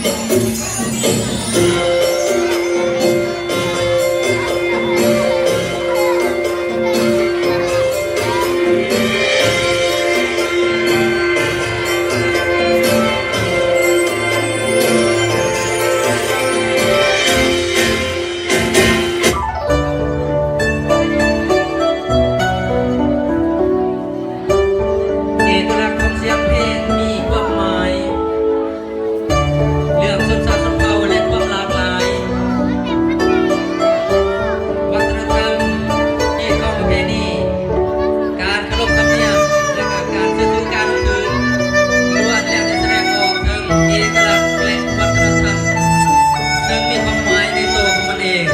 ເອກະລັກຂອງສຽງເພງມີຄວາມໝາຍ ເລື່ອງຊົນຊາດຊົນເຜົ່າ ແລະ ຄວາມຫຼາກຫຼາຍ ວັດທະນະທຳ ຮີດຄອງປະເພນີ ການເຄົາລົບທຳນຽມ ແລະ ກະການເຊື່ອຖືການນັບຖື ລ້ວນແລ້ວແຕ່ສະແດງອອກເຖິງເອກະລັກ ແລະ ວັດທະນະທຳ ເຊິ່ງມີຄວາມໝາຍໃນໂຕຂອງມັນເອງ.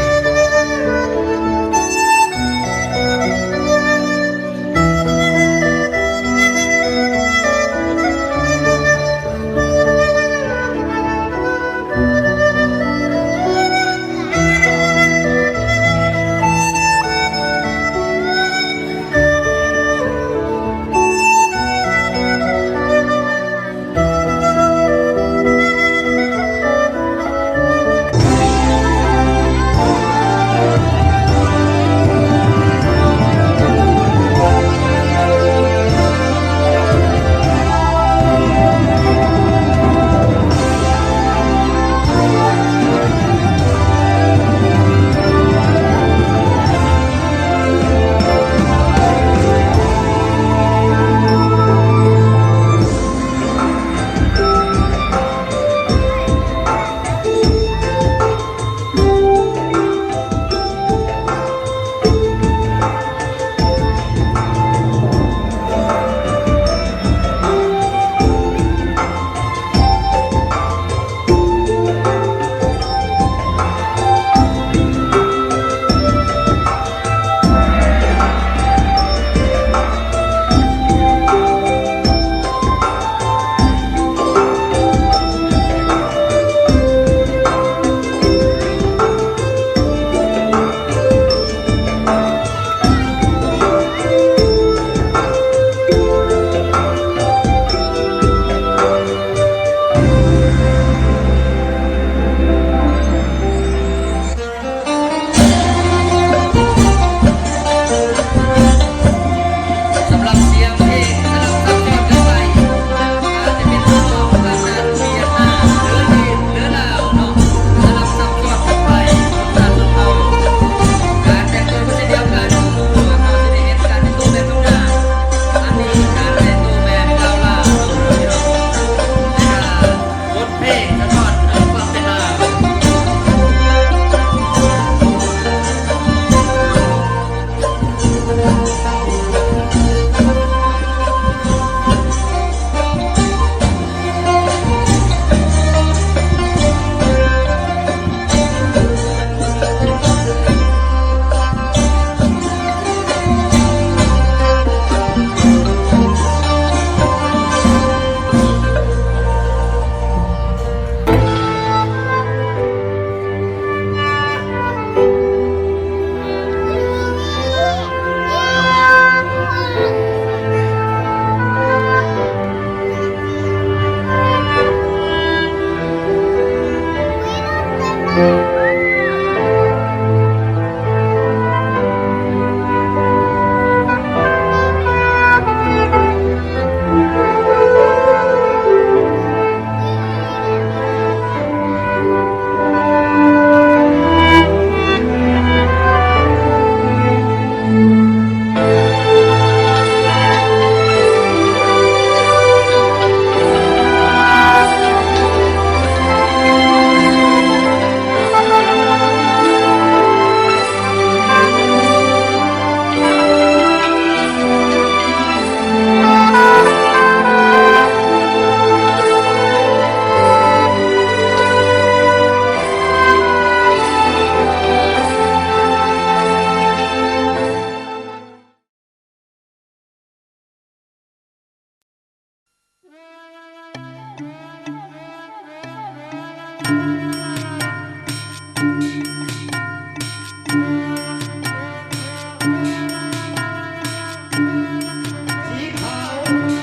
ສີຂາວ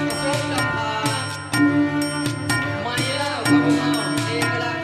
ປະສົມກັບຜ້າໄໝລາວຂອງເຮົາ ເອກະລັກ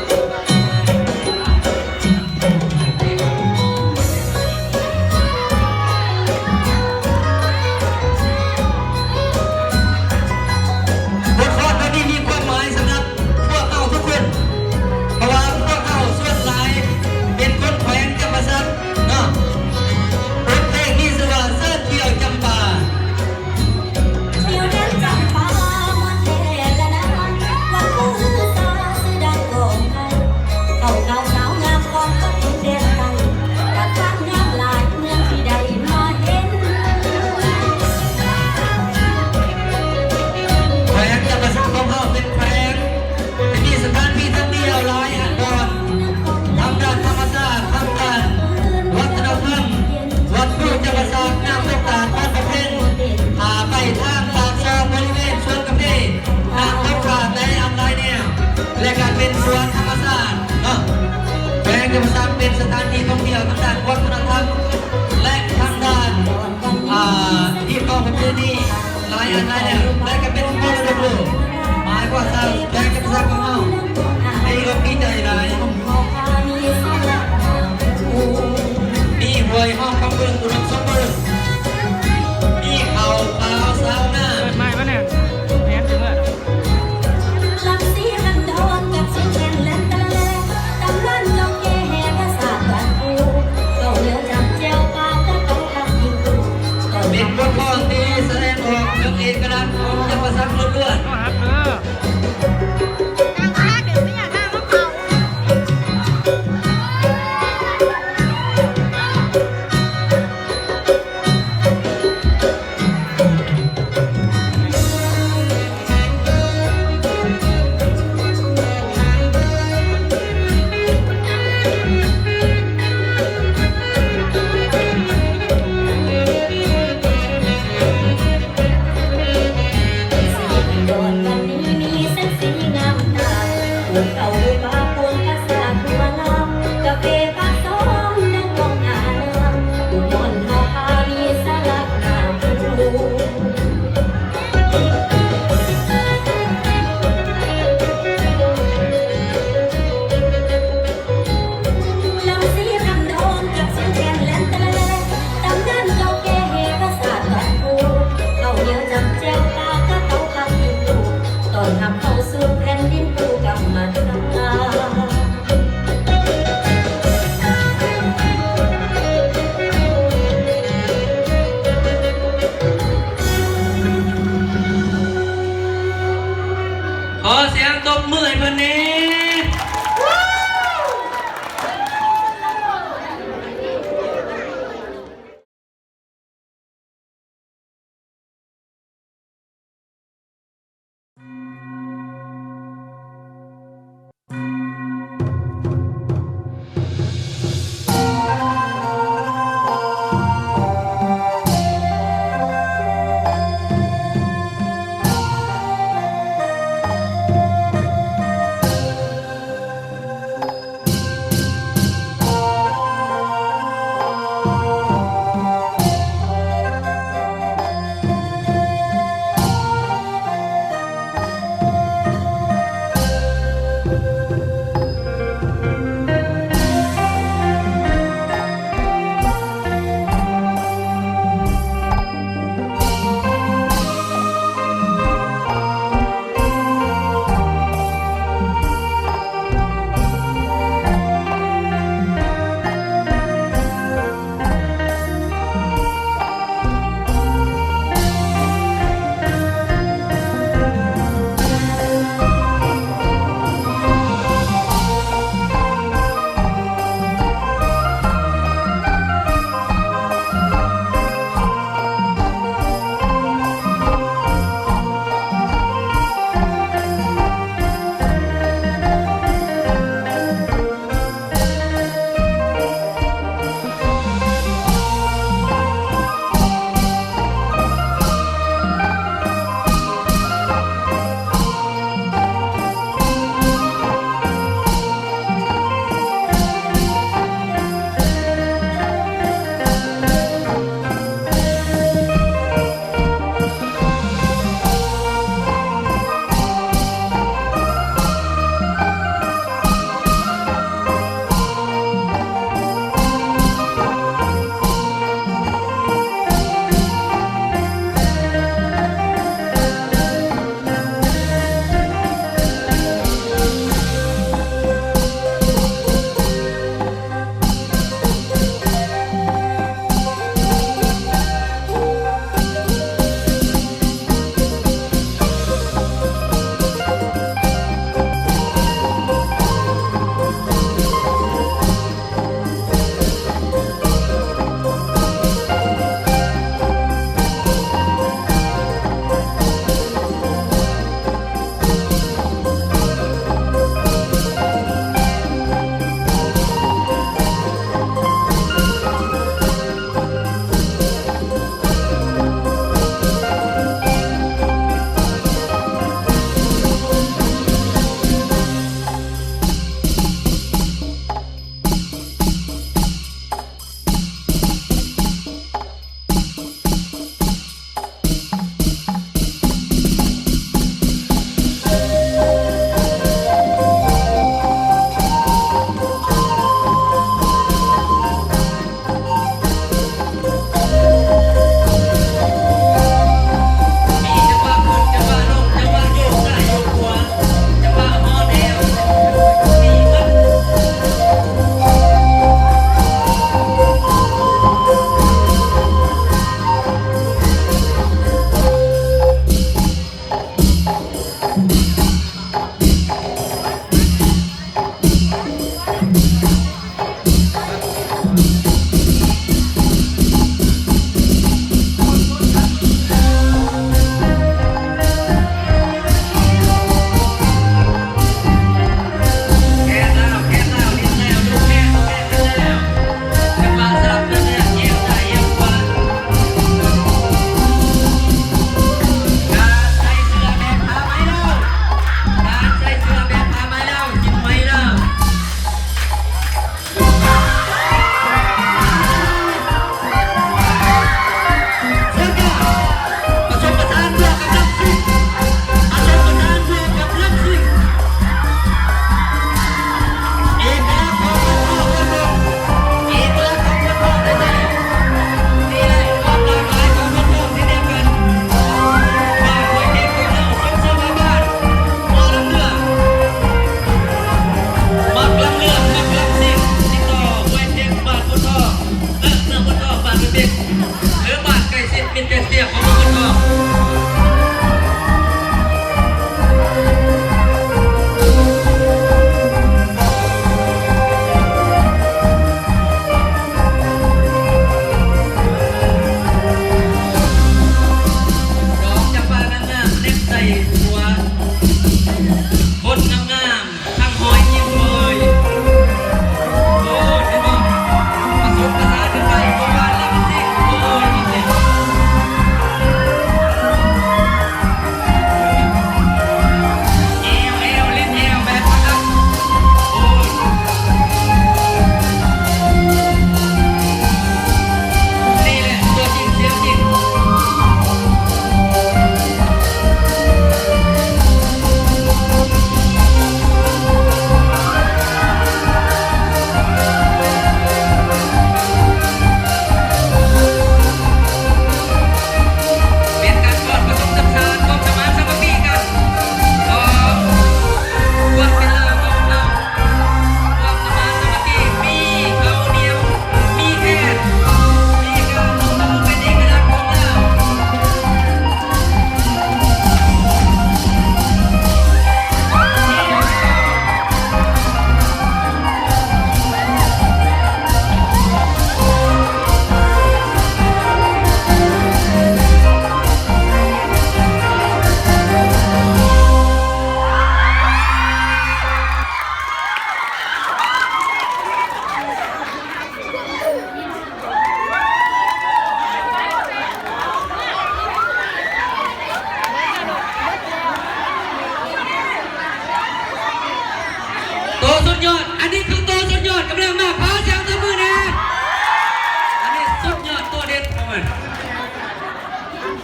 ບົດຟ້ອນຕົວນີ້ມີຄວາມໝາຍສຳລັບພວກເຮົາທຸກຄົນ ເພາະວ່າພວກເຮົາສ່ວນຫຼາຍເປັນຄົນແຂວງຈຳປາສັກເນາະ. ບົດເພງມີຊື່ວ່າ ເຊີດທ່ຽວຈຳປາ. ທ່ຽວແດນຈຳປາມ່ວນແທ້ລະນາ ວັດພູຮືສາຊື່ດັງກອງໄກ ເຂົ້າຂາວສາວງາມຂອງຄົນດິນແດນໃຕ້ ກະຄວາມງາມຫຼາຍເມື່ອທີ່ໄດ້ມາເຫັນ. ແຂວງຈຳປາສັກຂອງເຮົາເປັນແຂວງ ທີ່ມີສະຖານທີ່ທ່ອງທ່ຽວຫຼາຍອັນບອນ ທັງດ້ານທຳມະຊາດ ທັງດ້ານວັດທະນະທຳ, ວັດພູຈຳປາສັກ, ນ້ຳຕົກຕາດ ວັດພະເພັງ, ຖ້າໄປທາງປາກຊ່ອງ ບໍລິເວນສວນກາເຟ, ນ້ຳຕົກຕາດ ຫຼາຍອັນຫຼາຍແນວ ແລະ ກະເປັນສວນທຳມະຊາດເນາະ. ແຂວງຈຳປາສັກເປັນສະຖານທີ່ທ່ອງທ່ຽວທາງດ້ານວັດທະນະທຳ ແລະ ທາງດ້ານ ອ່າ ຮີດຄອງປະເພນີ ຫຼາຍອັນຫຼາຍແນວ ແລະ ກະເປັນມໍລະດົກໂລກ ໝາຍຄວາມວ່າແຂວງຈຳປາສັກຂອງເຮົາ ດີອົກດີໃຈຫຼາຍ ມີຫ້ວຍຮ່ອງຄຳເບິ່ງອຸດົມສົມບູນ ມີເຂົ້າຂາວສາວງາມ ເປີດໄມມາແນ່ ແມ່ນຊິເມີດອກ. ລຳສີພັນດອນກັບສຽງແຄນແລ່ນຕະລະແລ ຕຳນານເກົ່າແກ່ແຫ່ປາສາດບ້ານປູ ເຂົ້າໜຽວຈ້ຳແຈ່ວປາ ຕະເກົາທັບກິນປູ ເປັນບົດຟ້ອນທີ່ສະແດງອອກເຖິງເອກະລັກຂອງຈັງຫວັດສັກລ້ວນໆ.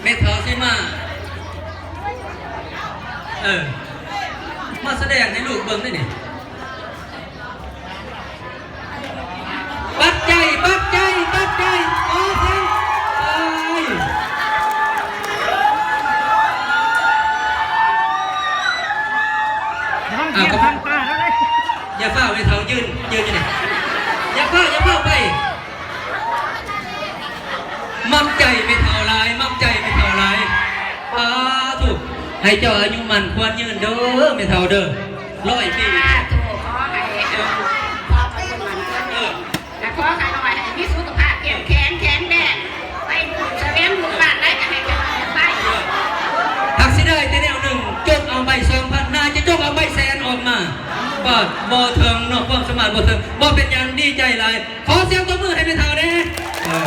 ເຮັດເຖົ້າຊິມາ ເອີ ມາສະແດງໃຫ້ລູກເບິ່ງໄດ້ນີ້. ປັດໄຈ ປັດໄຈ ປັດໄຈ ຂໍສຽງ ເອີຍ ອ່າ ຂອບ ຢ່າຟ້າວ ແມ່ເຖົ້າ ຢືນ ຢືນຢູ່ນີ້ ຢ່າຟ້າວ ຢ່າຟ້າວໄປ. ມັກໃຈແມ່ເຖົ້າຫຼາຍ ມັກໃຈແມ່ເຖົ້າຫຼາຍ. ສາທຸ ໃຫ້ເຈົ້າອາຍຸໝັ້ນຂວັນຍືນເດີແມ່ເຖົ້າເດີ ຮ້ອຍປີ. ສາທຸ ຂໍໃຫ້ ເອີ ຄວາມອາຍຸໝັ້ນຂວັນຍືນ ເອີ ແລະ ຂໍຂ້ານ້ອຍໃຫ້ມີສຸຂະພາບເຂັ້ມແຂງ ແຂງແຮງ ໄປສະແຫວງບຸນບ້ານໃດກໍໃຫ້ເຈົ້າໄດ້ໄປ. ຫາກເສຍດາຍແຕ່ແນວໜຶ່ງ ຈົກເອົາໃບສອງພັນ ໜ້າຈະຈົກເອົາໃບແສນອອກມາ. ບາດ ບໍ່ເຖິງເນາະ ຄວາມສາມາດບໍ່ເຖິງ. ບໍ່ເປັນຫຍັງ ດີໃຈຫຼາຍ. ຂໍສຽງຕົບມືໃຫ້ແມ່ເຖົ້າແດ່. ເອີ